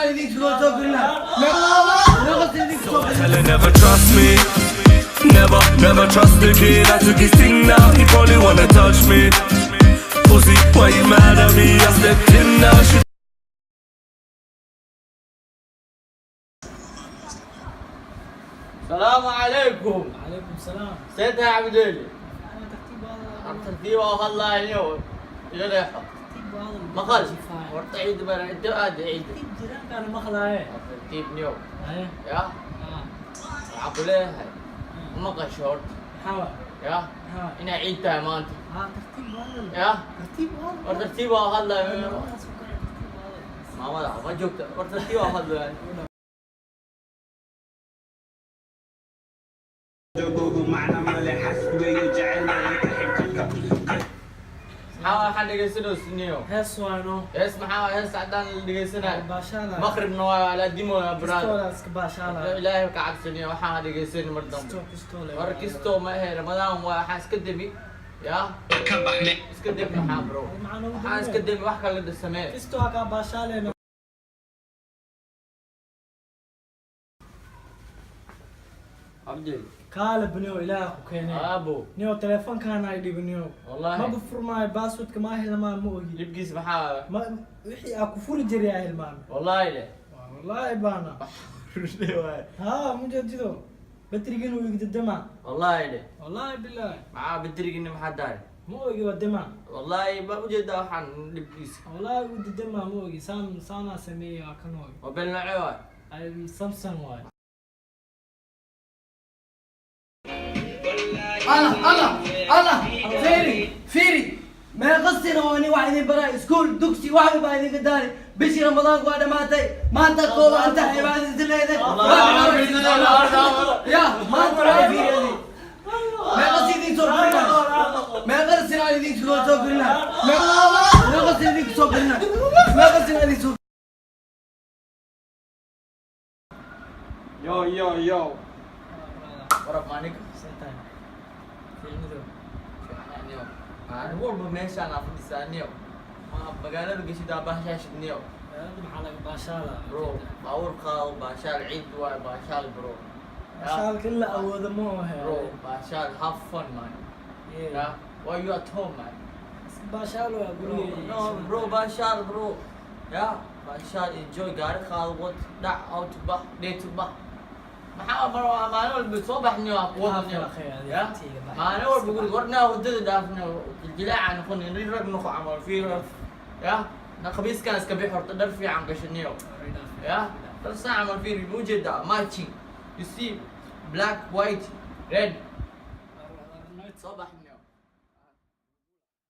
Aan idin soo gelinaa? Meeqa sin idinku soo gelinaa? Tell her never trust me. Never, never trust the kid. I took his thing now. He probably wanna touch me. Pussy, why you mad at me? I stepped in now. She السلام عليكم. عليكم السلام. سيدها عبدالي. أنا ترتيب هذا. ترتيب والله اليوم إلى ريحه. ترتيب هذا. مقال ورta ciid baan inta aad ciid. ترتيب جيرانك أنا مقلعه. Tartiib niyow. إيه. Ya. آه. Waxaan ku leeyahay ma maqasho horta. حاول. Ya. حاول. Inay ciid tahay maanta. آه، ترتيب هذا. Ya. ترتيب هذا. War tartiib oo hadlayo. أنا سكر ترتيب هذا. Maamada ma joogta, war tartiib oo hadlayo. Maxaa waxaan dhegeysanayso niyow? hees waano. Hees maxaa? Hees haddaan la dhegeysanayo. baashaala. Maqribna waa la dimoya, brother. Pistola iska baashaala. Ilaahay ka cabsaniyo, waxaan dhegeysan mar dambe. Pisto pistola. War kisto ma ahe, Ramadaan waa. Waxaan iska demi ya, iska demi maxaa, bro? Waxaan iska demi, wax kale samee. Kisto kaa baashaalena. Cabdi. Kaale bniyo, ilaah ku keenay. Aabo. Niyo, telefoonkaan ay dhibniyo. Wallahi. Maba furmaayo, passwordka ma hilmaan, ma ogi. Dhibkiis maxaa? Ma wixii aa ku furi jiray aa hilmaamay. Wallahi le. Wallaahi baana haa mujeedido batrigin uu igdadama. Wallahi le. Wallaahi bilaahi. Maxaa badirigina, maxaa daray? Ma ogi, waa dema. Wallahi ma ujeedaa waxaan dhibkiisa. Wallaahi uu dadama, ma ogi, saan saanaa sameeyey, waa kan ogi. Mobile noocee waay? Ay, Samsung waay. Allah, Allah, Allah, fiiri, fiiri, meeqa sano oo ani wax idin baraa, iskuul, dugsi, wax baa idinka daari. Bishii Ramadaanku waa dhamaatay, maanta kooban tahay baa idin leedahay. Ya maanta waa fiiri, meeqa si idin soo gelinaa? Meeqa sin aan idin soo gelinaa? Meeqa sin idin soo gelinaa? Meeqa sin aan idin soo Yo, yo, yo, what up, my nigga? Fiicnido. Fiicnaa, maalin walba meeshaan aa fadhisaa niyow, ma magaalada geshidaa baashaashid niyow? Magaalada maxaa laga baashaala? Bro, baabuur qaado, baashaal, ciid waay, baashaal, bro. Baashaalka in la awoodo ma ohe. Bro, baashaal, have fun, man. Yeah, why you at home, man? Iska baashaal waa guriga. No, bro, baashaal, bro. Yeah, baashaal, enjoy, gaari qaado, wad dhac, out bax, date bax. Maxaa mar maalin walba soo baxniyo kuwadaniyo? Ya, maalin walba guriga warnaa, hurdada dhaafniyo, jiljilaaca noqon, nin rag noqo camal fiir. Ya na khamiiskan iska bix horta, dhar fiican gashaniyo. Ya dhar saa camal fiir, ma ujeedaa? Matching, you see, black, white, red.